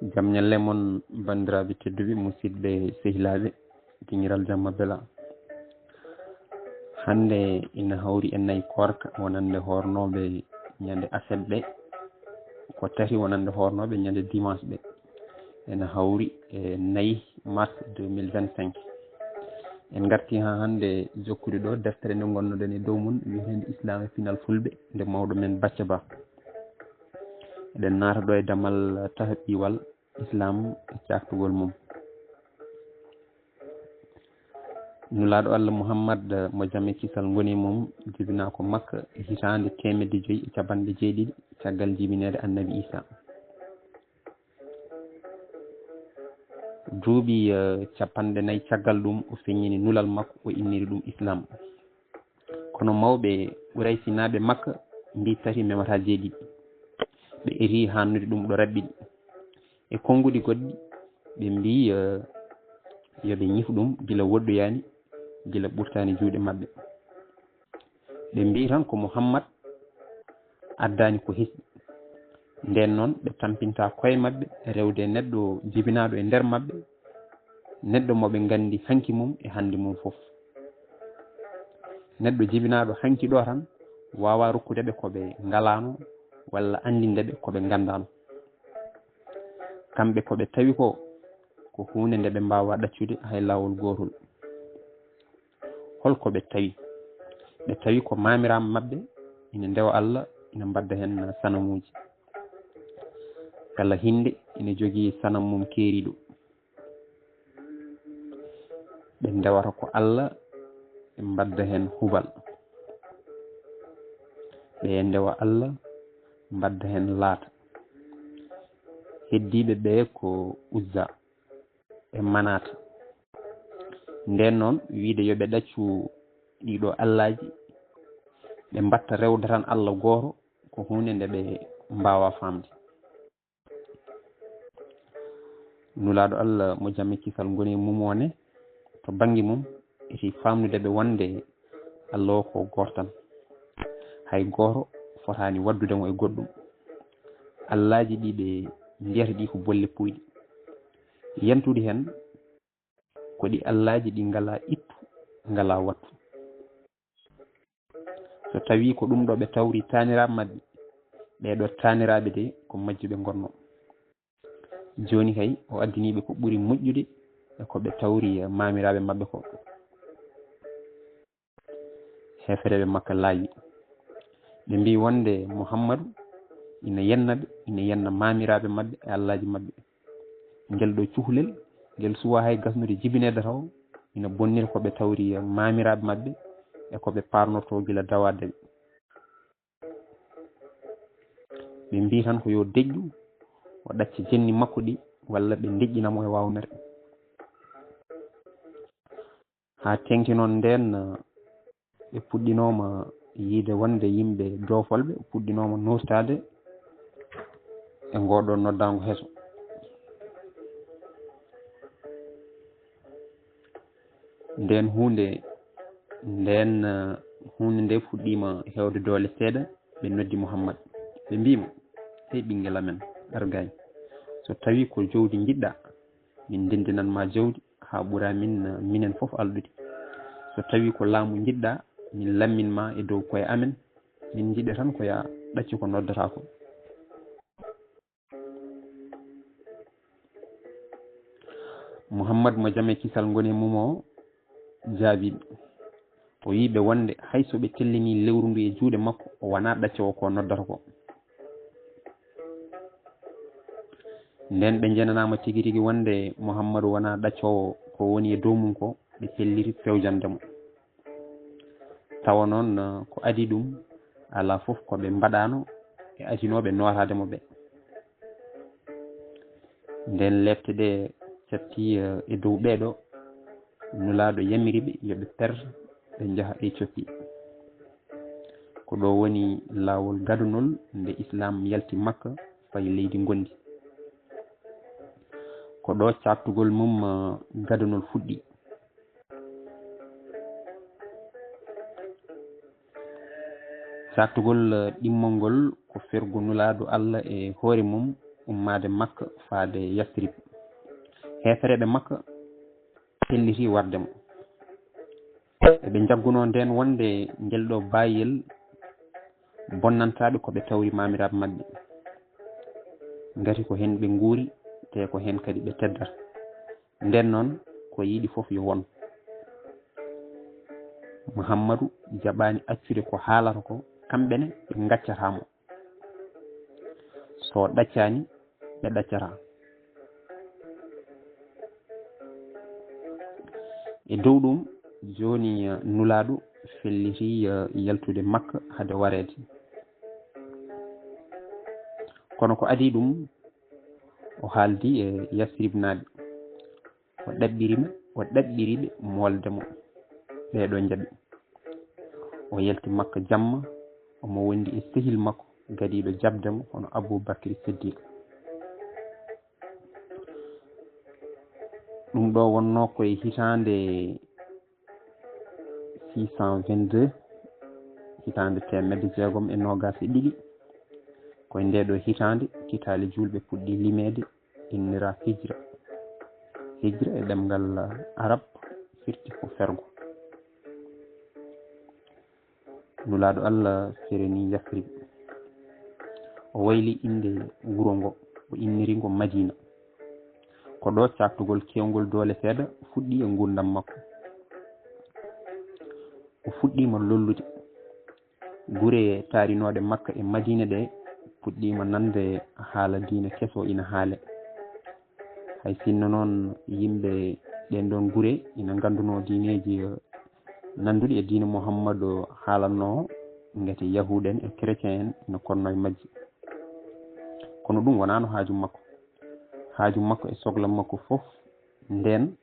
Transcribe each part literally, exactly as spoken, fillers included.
Jam ñalle mon, banndiraaɓe tedduɓe, musidɓe, sehilaaɓe, dingiral jamma bela. Hannde ina hawri e nayi koorka, wonande hoornooɓe ñande aset ɓe, ko tati wonande hoornooɓe ñande dimanche ɓe. Ina hawri e nayi mars deux mille vingt-cinq. En ngarti haa hannde jokkude ɗo deftere nde ngonnoɗen e dow mum, wiyeteende Islaam e Pinal Fulɓe, nde mawɗo men Bacca Ba. Eɗen naata ɗo e damal tahaɓiwal Islaam e caaktugol mum. Nulaaɗo Allah Muhammad, mo jam e kisal ngoni e mum, jibinaa ko Makka e hitaande teemedde joyi e capanɗe jeeɗiɗi caggal jibineede Annabi Iisaa. Duuɓi, eh, capanɗe nayi caggal ɗum, o feññini nulal makko, o inniri ɗum Islaam. Kono mawɓe Quraysinaaɓe Makka mbii tati memataa jeeɗiɗi. Ɓe eti hannude ɗum ɗo raɓɓiɗi. E konnguɗi goɗɗi, ɓe mbii, eh, yo ɓe ñif ɗum gila woɗɗoyaani, gila ɓurtaani juuɗe maɓɓe. Ɓe mbii tan ko Muhammad addaani ko hesɗi. Ndeen noon, ɓe tampinta koye maɓɓe rewde neɗɗo jibinaaɗo e nder maɓɓe, neɗɗo mo ɓe nganndi hanki mum e hannde mum fof. Neɗɗo jibinaaɗo hanki ɗo tan waawaa rokkude ɓe ko ɓe ngalaano walla anndinde ɓe ko ɓe nganndaano. Kamɓe ko ɓe tawi ko, ko huunde nde ɓe mbaawaa ɗaccude hay laawol gootol. Hol ko ɓe tawi? Ɓe tawi ko maamiraaɓe maɓɓe ina ndewa Allah, ina mbadda heen sanamuuji. Kala hinnde ina jogii sanam mum keeriiɗo. Ɓe ndewata ko Allah, ɓe mbadda heen Hubal. Ɓe ndewa Allah, mbadda heen Laata. Heddiiɓe ɓe ko Uzza e Manaata. Ndeen noon, wiyde yo ɓe ɗaccu ɗiɗo allaaji, ɓe mbatta rewde tan Allah gooto, ko huunde nde ɓe mbaawaa faamde. Nulaaɗo Allah, mo jam e kisal ngoni e mum o ne, to bannge mum, eti faamnude ɓe wonde Allah o ko gooto tan. Hay gooto fotaani waɗdude mo e goɗɗum. Allaaji ɗi ɓe mbiyata ɗi ko bolle puyɗe. Yantude heen, ko ɗi allaaji ɗi ngalaa ittu, ngalaa wattu. So tawii ko ɗum ɗo ɓe tawri taaniraaɓe maɓɓe, ɓee ɗo taaniraaɓe de ko majjuɓe ngonnoo. Jooni kay, o addanii ɓe ko ɓuri moƴƴude e ko ɓe tawri maamiraaɓe maɓɓe ko. Heefereeɓe Makka laayi. Ɓe mbii wonde Muhammadu ina yenna ɓe, ina yenna maamiraaɓe maɓɓe e allaaji maɓɓe. Ngel ɗo cuhlel, ngel suwaa hay gasnude jibineede taw, ina bonnira ko ɓe tawri maamiraaɓe maɓɓe e ko ɓe paarnortoo gila dawaaɗe ɓe. Ɓe mbii tan ko yo deƴƴu, o ɗacca jenni makko ɗi, walla ɓe ndeƴƴina mo e waawmere. Haa teŋti noon ndeen, ɓe puɗɗinooma yiyde wonde yimɓe doofolɓe, puɗɗinooma noostaade e ngoo ɗoo noddaango heso. Ndeen huunde, ndeen, eh, huunde nde fuɗɗiima heewde doole seeɗa, ɓe noddi Muhammad. Ɓe mbii mo, "Hey ɓinngel amen, argaay. So tawii ko jawdi njiɗɗaa, min ndenndinan ma jawdi haa ɓura min, minen fof alɗude. So tawii ko laamu njiɗɗaa, min lammin ma e dow koye amen. Min njiɗa tan ko yaa ɗaccu ko noddataa ko." Muhammad, mo jam e kisal ngoni e mum o, jaabii ɓe. O wiyi ɓe wonde hay so ɓe tellinii lewru ndu e juuɗe makko, o wonaa ɗaccoowo ko noddata ko. Ndeen ɓe njenanaama tigi rigi wonde Muhammadu wonaa ɗaccoowo ko woni e dow mum ko, ɓe pelliti fewjande mo. Tawa noon, eh, ko adii ɗum, alaa fof ko ɓe mbaɗaano e adinooɓe nootaade mo ɓe. Ndeen leepte ɗe catti, eh, e dow ɓee ɗo, Nulaaɗo yamiri ɓe yo ɓe per, ɓe njaha Éthiopie. Ko ɗo woni laawol gadunol nde Islaam yalti Makka fayi leydi ngonndi. Ko ɗo caaktugol mum, eh, gadunol fuɗɗi. Caaktugol, eh, ɗimmol ngol ko fergo Nulaaɗo Allah e hoore mum, ummaade Makka faade Yasrib. Heefereeɓe Makka pelliti warde mo. Eɓe njaggunoo ndeen wonde ngel ɗoo baayel bonnantaaɓe ko ɓe tawri maamiraaɓe maɓɓe. Ngati ko heen ɓe nguuri, te ko heen kadi ɓe teddata. Ndeen noon, ko yiɗi fof yo won. Muhammadu jaɓaani accude ko haalata ko, kamɓe ne ɓe ngaccataa mo. So ɗaccaani, ɓe ɗaccataa. E dow ɗum, jooni, eh, Nulaaɗo felliti, eh, yaltude Makka hade wareede. Kono ko adii ɗum, o haaldi e Yasribnaaɓe. O ɗaɓɓiri ɓe, o ɗaɓɓiri ɓe moolde mo. Ɓee ɗoo njaɓi. O yalti Makka jamma, omo wondi e sehil makko gadiiɗo jaɓde mo, hono Abuu Bakri Siddiq. Ɗum ɗoo wonnoo ko e hitaande six cent vingt-deux, hitaande teemedde jeegom e noogaas e ɗiɗi. Ko e ndee ɗoo hitaande, kitaale juulɓe puɗɗii limeede, innira hijra. Hijra e ɗemngal Arab firti ko fergo. Nulaaɗo Allah fereni Yasrib. O wayli innde wuro ngo, o inniri ngo Madiina. Ko ɗo caaktugol keewngol doole seeɗa fuɗɗi e nguurndam makko. O fuɗɗiima lollude. Gure taarinooɗe Makka e Madiina ɗe puɗɗiima nande haala diine keso ina haale. Hay sinno noon yimɓe ɗeen ɗoon gure ina nganndunoo diineeji, eh, nannduɗi e diine Muhammadu haalannoo, ngati Yahuud en e Chrétien en ina konnoo e majji. Kono ɗum wonaano haaju makko. Haaju makko e sogla makko fof ndeen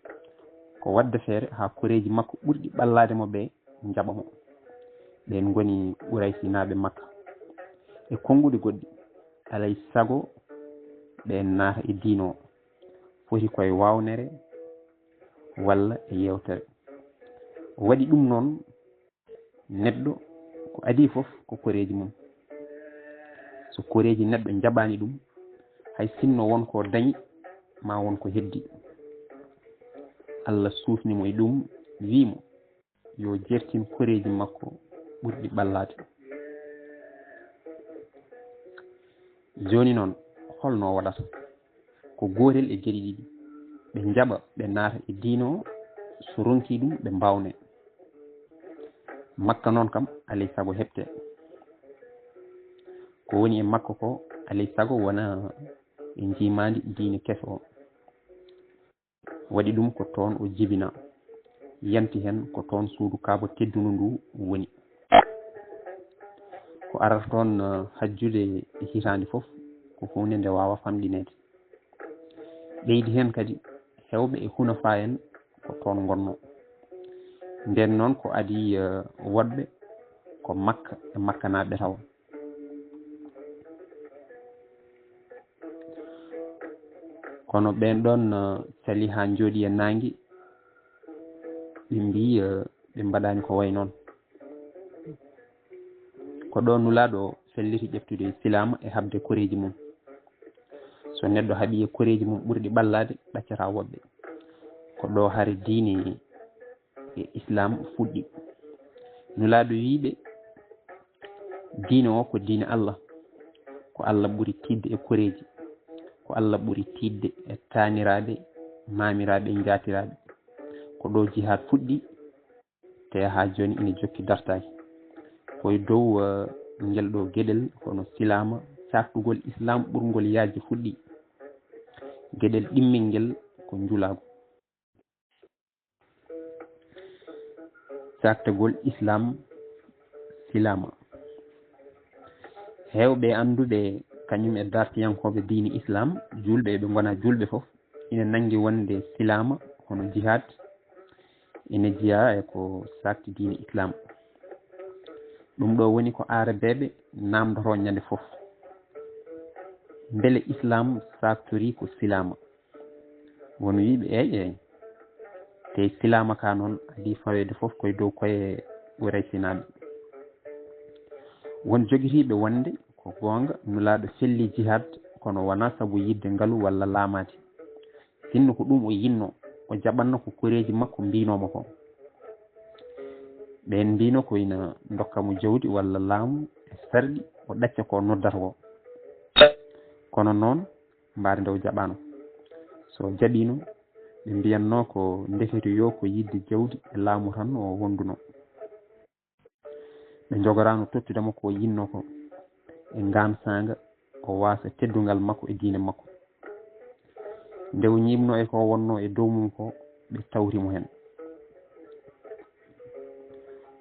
ko waɗde feere haa koreeji makko ɓurɗi ɓallaade mo ɓe njaɓa mo. Ɓeen ngoni Quraysinaaɓe Makka. E konnguɗi goɗɗi, alay sago ɓe naata e diine o. Foti ko e waawnere walla e yeewtere. O waɗi ɗum noon, neɗɗo ko adii fof ko koreeji mum. So koreeji neɗɗo njaɓaani ɗum, hay sinno won ko dañi, ma won ko heddi. Allah suusni mo e ɗum, wii mo, yo jertin koreeji makko ɓurɗi ɓallaade. Jooni noon, holno o waɗata? Ko gootel e geɗe ɗiɗi, ɓe njaɓa, ɓe naata e diine o, so ronki ɗum, ɓe mbaawnee. Makka noon kam, alay sago heɓtee. Ko woni e makko ko, alay sago wona e njiimaandi diine keso o. Waɗi ɗum ko toon o jibinaa, yanti heen ko toon suudu Kaaba teddundu ndu woni. Ko arata toon, eh, hajjude e hitaande fof, ko huunde nde waawaa famɗineede. Ɓeydi heen kadi, heewɓe e hunafaa en ko toon ngonnoo. Ndeen noon ko adii, eh, woɗɓe ko Makka e Makkanaaɓe tawa. Kono ɓeen ɗoon, eh, calii haa njooɗii e naange, ɓe mbii, eh, ɓe mbaɗaani ko wayi noon. Ko ɗo Nulaaɗo felliti ƴeftude silaama e haɓde koreeji mum. So neɗɗo haɓii e koreeji mum ɓurɗi ɓallaade, ɗaccataa woɗɓe. Ko ɗo hare diine e Islaam fuɗɗi. Nulaaɗo wii ɓe, diine o ko diine Allah. Ko Allah ɓuri tiiɗde e koreeji. Ko Allah ɓuri tiiɗde e taaniraaɓe, maamiraaɓe, njaatiraaɓe. Ko ɗo jihaad fuɗɗi, te haa jooni ina jokki dartaaki. Ko e dow, eh, ngel ɗo geɗel, hono silaama, caaktugol Islaam ɓurngol yaajde fuɗɗi. Geɗel ɗimmingel ko njulaagu. Caaktagol Islaam, silaama. Heewɓe annduɓe kañum e dartiyankooɓe diine Islaam, juulɓe e ɓe ngonaa juulɓe fof, ina nanngi wonde silaama, hono jihaad, ina jeyaa e ko saakti diine Islaam. Ɗum ɗo woni ko aarabeeɓe naamndotoo ñande fof. Mbele Islaam saaktorii ko silaama? Won wiiɓe, eey, eey. Te silaama ka noon adii faweede fof koye dow koye Quraysinaaɓe. Won jogitiiɓe wonde ko goonga, Nulaaɗo selli jihaad kono wonaa sabu yiɗde ngalu walla laamaade. Sinno ko ɗum o yiɗno, o jaɓanno ko koreeji makko mbiynoo mo ko. Ɓeen mbiynoo ko ina ndokka mo jawdi walla laamu e sarɗi, o ɗacca ko noddata ko. Kono noon, mbaadi nde o jaɓaano. So o jaɓiino, ɓe mbiyatnoo ko ndekete yoo ko yiɗde jawdi e laamu tan o wondunoo. Ɓe njogoraano tottude mo ko o yiɗnoo ko. E ngaan saanga, o waasa teddungal makko e diine makko. Nde o ñiiɓnoo e ko wonnoo e dow mum ko, ɓe tawti mo heen.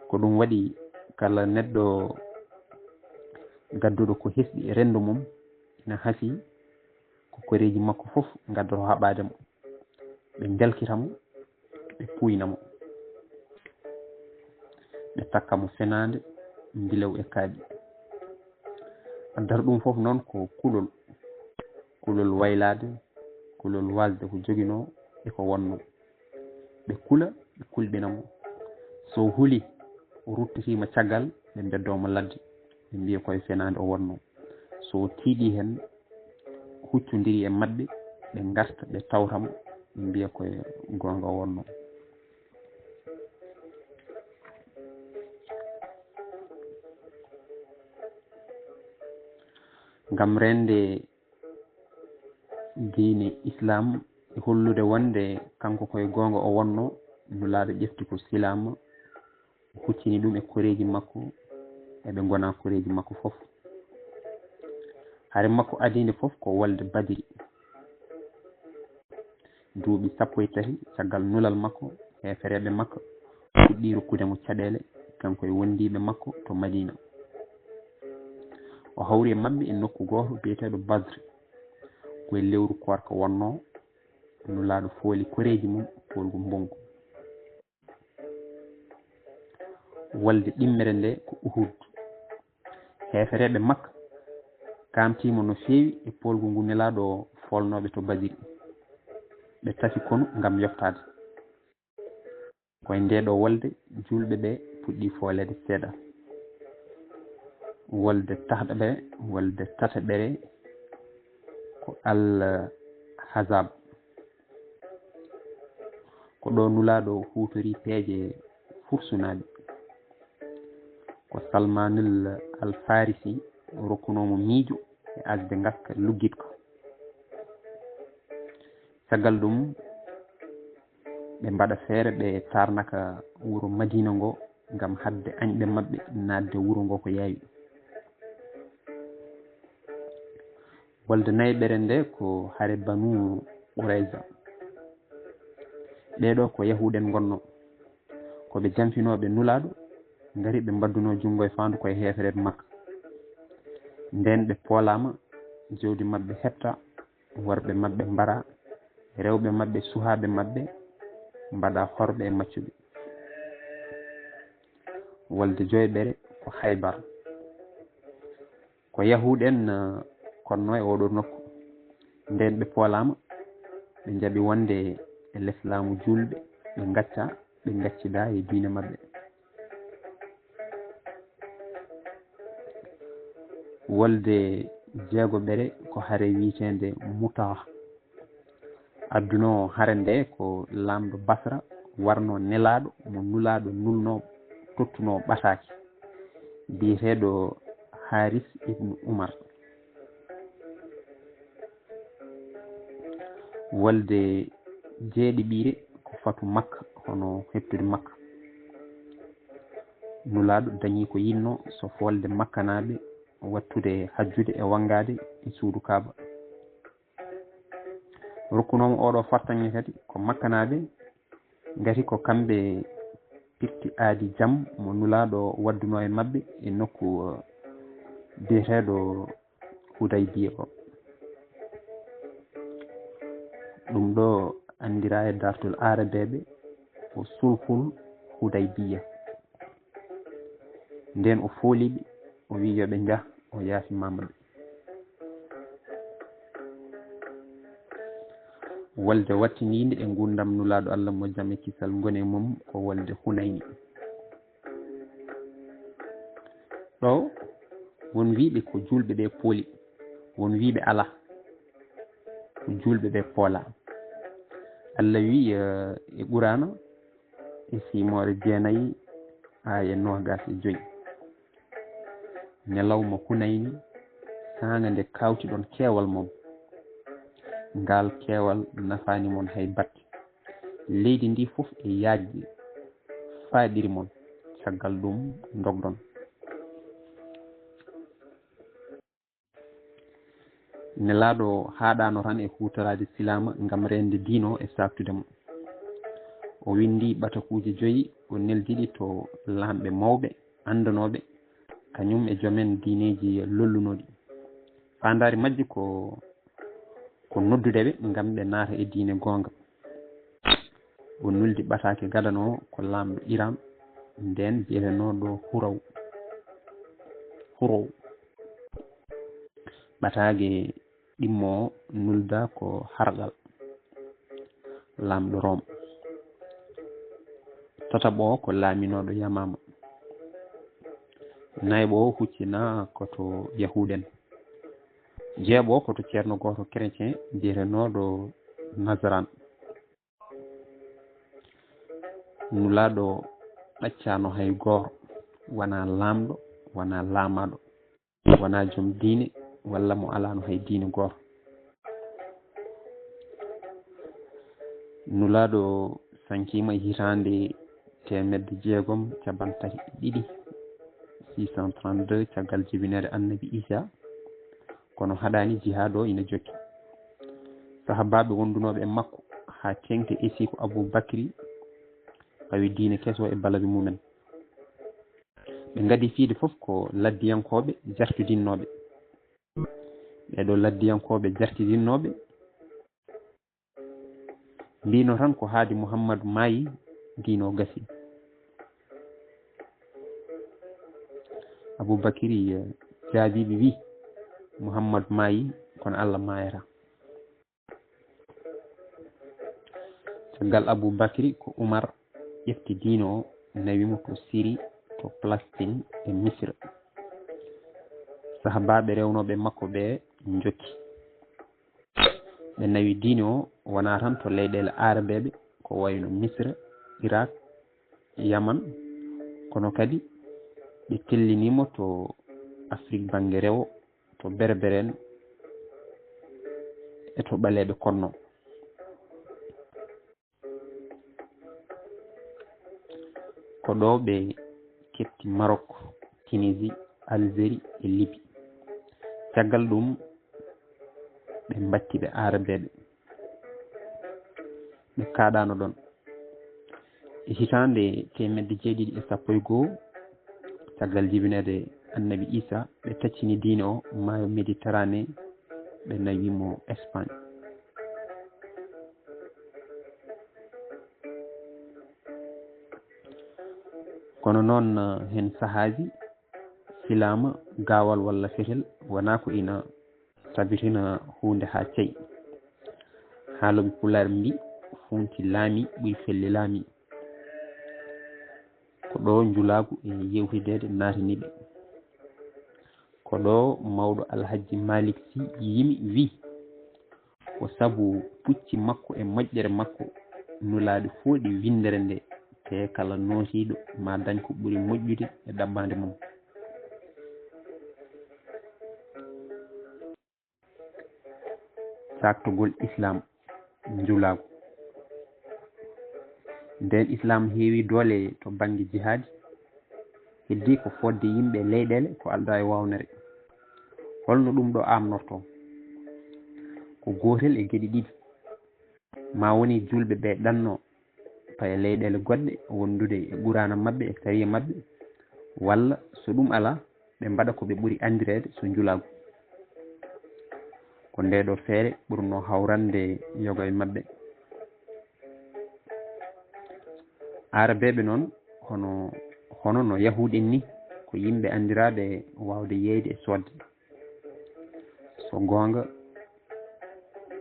Ko ɗum waɗi kala neɗɗo gadduɗo ko hesɗi e renndo mum, ina hasii ko koreeji makko fof ngaddoto haɓaade mo. Ɓe njalkita mo, ɓe puuyna mo, ɓe takka mo fenaande, mbilew e kaaƴe. Addata ɗum fof noon ko kulol, kulol waylaade, kulol waasde ko joginoo e ko wonnoo. Ɓe kula, ɓe kulɓina mo. So o huli, o ruttitiima caggal, ɓe mbeddoo mo ladde, ɓe mbiya ko e fenaande o wonnoo. So o tiiɗii heen, huccondiri e maɓɓe, ɓe ngarta, ɓe tawta mo, ɓe mbiya ko e goonga o wonnoo. Ngam reende diine Islaam e hollude wonde kanko ko e goonga o wonnoo, Nulaaɗo ƴefti ko silaama, o huccini ɗum e koreeji makko e ɓe ngonaa koreeji makko fof. Hare makko adiinde fof ko wolde Badri. Duuɓi sappo e tati caggal nulal makko, heefereeɓe Makka puɗɗii rokkude mo caɗeele, kanko e wondiiɓe makko to Madiina. O hawri e maɓɓe e nokku gooto biyeteeɗo Badri. Ko e lewru koorka wonnoo, Nulaaɗo fooli koreeji mum poolgu mbonngu. Wolde ɗimmere nde ko Uhud. Heefereeɓe Makka kaamtii mo no feewi e poolgu ngu Nelaaɗo foolnooɓe to Badiri. Ɓe tafi konu ngam yoftaade. Ko e ndee ɗoo wolde, juulɓe ɓee puɗɗii fooleede seeɗa. Wolde tahɗaɓere, wolde tataɓere ko Al Ahzab. Ko ɗo Nulaaɗo huutori peeje Fursunaaɓe. Ko Salmaanul Al Farisi rokkunoo mo miijo e asde ngaska luggitko. Caggal ɗum, ɓe mbaɗa feere, ɓe taarnaka wuro Madiina ngo ngam haɗde añɓe maɓɓe naatde wuro ngo ko yaawi. Wolde nayaɓere nde ko hare Banu Qurayza. Ɓee ɗoo ko Yahuud en ngonnoo. Ko ɓe janfinooɓe Nulaaɗo, ngari ɓe mbaddunoo junngo e faandu ko e heefereeɓe Makka. Ndeen ɓe poolaama, jawdi maɓɓe heɓta, worɓe maɓɓe mbara, rewɓe maɓɓe, suhaaɓe maɓɓe mbaɗa horɓe e maccuɓe. Wolde joyɓere ko Haybar. Ko Yahuud en, eh, konnoo e oo ɗoo nokku. Ndeen ɓe poolaama, ɓe njaɓi wonde e leslaamu juulɓe, ɓe ngacca, ɓe ngaccidaa e diine maɓɓe. Wolde jeegoɓere ko hare wiyeteende Mutaa. Adduno hare nde ko laamɗo Basra, warno nelaaɗo mo Nulaaɗo nulno, tottuno ɓataake, biyeteeɗo Haris ibnu Umar. Wolde jeeɗiɓiire ko fatu Makka, hono heɓtude Makka. Nulaaɗo dañi ko yiɗno, so folde Makkanaaɓe, wattude hajjude e wanngaade e suudu Kaaba. Rokkunoomo oɗo fartaŋŋe kadi ko Makkanaaɓe, ngati ko kamɓe pirti aadi jam mo Nulaaɗo waddunoo e maɓɓe e nokku, eh, biyeteeɗo Hudaybiya o. Ɗum ɗo anndiraa e daartol Aarabeeɓe ko Sulhul Hudaybiya. Ndeen o fooli ɓe, o wi'i yo ɓe njah, o yaafimaama ɓe. Wolde wattiniinde e nguurndam Nulaaɗo Allah mo jam e kisal ngoni e mum ko wolde Hunayni. Ɗo, won wiiɓe ko juulɓe ɓe pooli, won wiiɓe alaa. Ko juulɓe ɓe poola. Allah wi'i, eh, e Quraana, e siimoore jeenayi, aaya noogas e joy. Ñalawma Hunayni, saanga nde kawtiɗon keewal mon. Ngal keewal nafaani mon hay batte. Leydi ndi fof e yaajde faaɗiri mon. Caggal ɗum ndogɗon. Nelaaɗo haaɗaano tan e huutoraade silaama ngam reende diine o e saaktude mo. O winndi ɓatakuuji joyi, o neldi ɗi to laamɓe mawɓe, anndanooɓe, kañum e joom en diineeji lollunooɗi. Faandaare majji ko, ko noddude ɓe ngam ɓe naata e diine goonga. O nuldi ɓataake gadano ko laamɗo Iran, ndeen biyetenooɗo Huraw. Huraw. Ɓataake ɗimmo nulda ko Harqal, laamɗo Rom. Tataɓo ko laaminooɗo Yamaama. Nayɓo huccina ko to Yahuuden. Jeeɓo ko to ceerno gooto chrétien biyetenooɗo Nazaran. Nulaaɗo ɗaccaano hay gooto, wonaa laamɗo, wonaa laamaaɗo, wonaa joom diine, walla mo alaano hay diine gooto. Nulaaɗo sankiima e hitaande teemedde jeegom capanɗe tati e ɗiɗi, six cent trente-deux, caggal jibinaare Annabi Iisaa, kono haɗaani jihaad o ina jokki. Sahaabaaɓe wondunooɓe e makko haa teeŋti e siiko Abu Bakri pawi diine keso e balabe mumen. Ɓe ngadi fiyde fof ko laddiyankooɓe jartidinnooɓe. Ɓee ɗoo laddiyankooɓe jartidinnooɓe mbino tan ko haadi Muhammadu maayi, diine o gasi. Abu Bakri, eh, jaabiiɓe wi, Muhammadu maayi, kono Allah maayata. Caggal Abu Bakri ko Umar ƴefti diine o, nawi mo to Siri, to Palestine e Misra. Sahaabaaɓe rewnooɓe makko ɓe njokki. Ɓe nawi diine o wonaa tan to leyɗeele aarabeeɓe, ko wayno Misra, Irak, Yaman, kono kadi ɓe tellini mo to Afrik bannge rewo, to Berbere en e to ɓaleeɓe konno. Ko ɗo ɓe keɓti Maroc, Tunisie, Algérie e Libye. Caggal ɗum ɓe mbatti ɓe Aarabeeɓe. Ɓe kaaɗaano ɗon. E hitaande teemedde jeeɗiɗi e sappo e goo, caggal jibinaade Annabi Iisaa, ɓe taccini diine o maayo Méditerranée, ɓe nawi mo Espagne. Kono noon, heen sahaaji, silaama, gaawal walla fetel wonaa ko ina tabitina huunde haa cey. Haalooɓe Pulaar mbi, fuunti laami ɓuri felli laami. Ko ɗo njulaagu e yeewtideede naatani ɓe. Ko ɗo mawɗo Alhajji Malik Si yimi wi, ko sabu pucci makko e moƴƴere makko, nulaaɗo fooɗi winndere nde, te kala nootiiɗo ma dañ ko ɓuri moƴƴude e ɗaɓɓaande mum. Saaktugol Islaam, njulaagu. Ndeen Islaam heewi doole to bannge jihaadi, heddii ko fodde yimɓe leyɗeele ko aldaa e waawnere. Holno ɗum ɗo aamnortoo? Ko gootel e geɗe ɗiɗi. Ma woni juulɓe ɓe ɗanno paya leyɗeele goɗɗe wondude e quraana maɓɓe e sariya maɓɓe, walla so ɗum alaa, ɓe mbaɗa ko ɓe ɓuri anndireede so njulaagu. Ko ndee ɗoo feere ɓurnoo hawrande yoga e maɓɓe. Aarabeeɓe noon, hono, hono no Yahuud en ni, ko yimɓe anndiraaɓe waawde yeeyde e soodde. So goonga,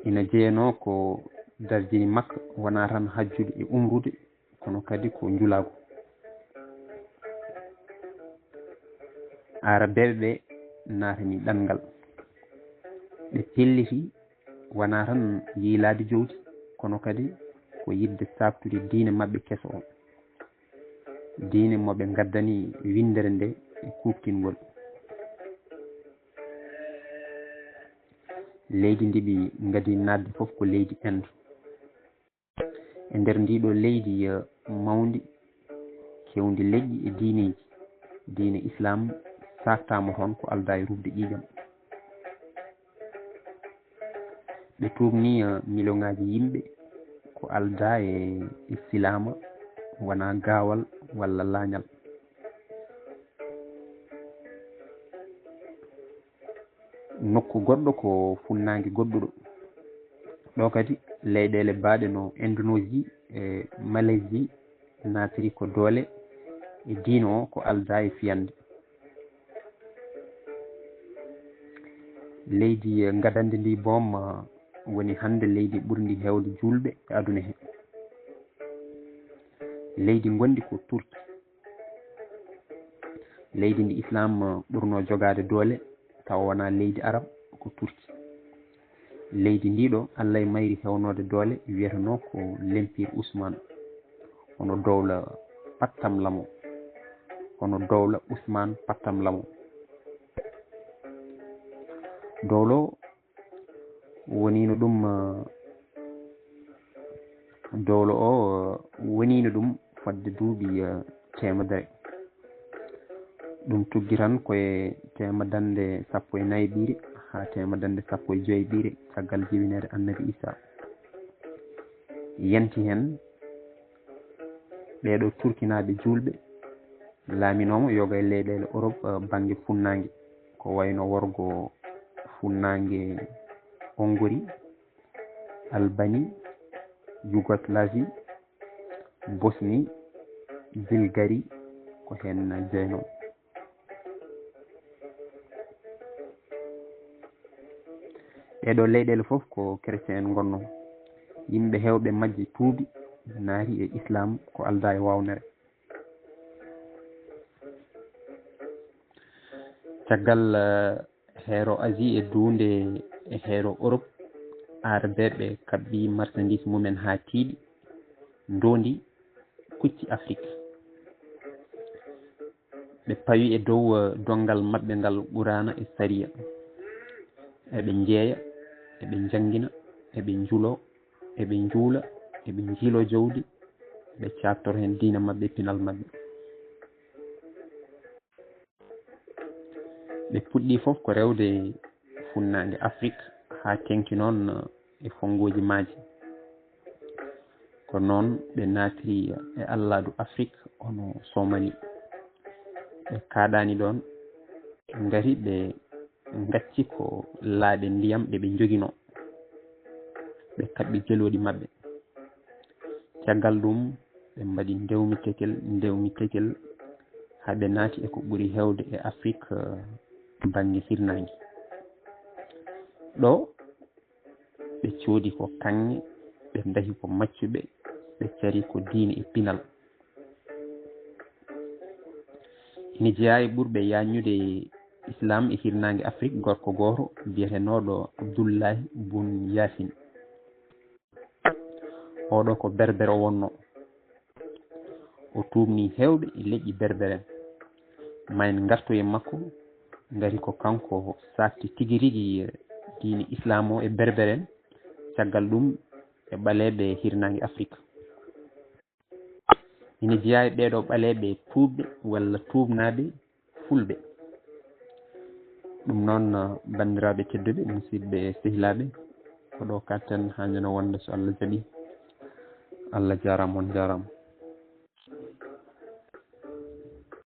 ina jeyanoo ko darjini Makka, wonaa tan hajjude e umrude, kono kadi ko njulaagu. Aarabeeɓe ɓe naatani ɗanngal. Ɓe pelliti Wanaa tan yiilaade jowdi, kono kadi ko yiɗde saabtude diine maɓɓe keso o, diine mo ɓe ngaddani winndere nde e kuuɓtingol. Leydi ndi ɓe ngaddi naatde fof ko leydi Inde. E nder ndii ɗoo leydi, eh, mawndi, keewndi leƴƴi e diineeji, diine Islaam saaktaama toon ko aldaa e ruwde ƴiiƴam. Ɓe tuubnii, eh, miliyoŋaaji yimɓe ko aldaa e, e silaama, wanaa gaawal walla laañal. Nokku goɗɗo ko funnaange goɗɗuɗo. Ɗoo kadi, leyɗeele baaɗe no Indonesie e Malaisie naatiri ko doole e diine o ko aldaa e fiyannde. Leydi, eh, gadannde ndi boom, eh, woni hannde leydi ɓurndi heewde juulɓe e aduna he. Leydi ngonndi ko Turki. Leydi ndi Islaam, eh, ɓurnoo jogaade doole, tawa wonaa leydi Arab, ko Turki. Leydi ndii ɗoo, Allah e mayri heewnoode doole, wiyetenoo ko l'Empire Usman. Hono dowla pattam lamo. Hono dowla Usman pattam lamo. Dowla o woniino ɗum, eh, dowla o, eh, woniino ɗum fodde duuɓi, eh, teemedere. Ɗum tuggi tan ko e teemedannde sappo e nayi ɓiire haa teemedannde sappo e joy ɓiire caggal jibinaare Annabi Isa. Yanti heen ɓee ɗoo turkinaaɓe juulɓe laaminoo mo yoga e leyɗeele Europe, eh, bannge funnaange, ko wayno worgo funnaange Hongrie, Albanie, Yougoslavie, Bosnie, Bulgarie, ko heen jeynoo. Ɗee ɗoo leyɗeele fof ko chrétien en ngonnoo. Yimɓe heewɓe majje tuubi, naati e Islaam ko aldaa e waawnere. Caggal, eh, heero Asie e duunde e heero Europe, Arabeeɓe kaɓɓi marchandise mumen haa tiiɗi, ndoondi kucci Afrik. Ɓe pawi e dow, eh, donngal maɓɓe ngal Quraana e Sariya. Eɓe njeeya, eɓe njanngina, eɓe njuloo, eɓe njuula, eɓe njiiloo jawdi, ɓe caattoro heen diina maɓɓe, pinal maɓɓe. Ɓe puɗɗii fof ko rewde funnaange Afrik haa teŋti noon e fonnguuji maaji. Ko noon ɓe naatiri e allaadu Afrik hono Somali. Ɓe kaaɗaani ɗoon, ɓe ngari ɓe ngacci ko laaɗe ndiyam ɗe ɓe njoginoo. Ɓe kaɓɓi gelooɗi maɓɓe. Caggal ɗum, ɓe mbaɗi ndewmi tekel, ndewmi tekel, haa ɓe naati e ko ɓuri heewde e Afrik, eh, bannge hirnaange. Ɗo, ɓe coodi ko kaŋŋe, ɓe ndahi ko maccuɓe, ɓe cari ko diine e pinal. Ina jeyaa e ɓurɓe yaajnude Islaam e hirnaange Afrik gorko gooto biyetenooɗo Abdullahi Bun Yaasin. Oɗo ko Berbere o wonnoo. O tuubnii heewɓe e leƴƴi Berbere en. Ma en ngartu e makko, ngati ko kanko saakti tigi rigi diine Islaam o e Berbere en, caggal ɗum e ɓaleeɓe hirnaange Afrik. Ina jeyaa e ɓeeɗo ɓaleeɓe tuubɓe walla tuubnaaɓe fulɓe. Ɗum noon, banndiraaɓe tedduɓe, musidɓe sehilaaɓe, ko ɗo kaɗten haa ñande wonde so Allah jaɓi. Allah jaaraama, on jaaraama.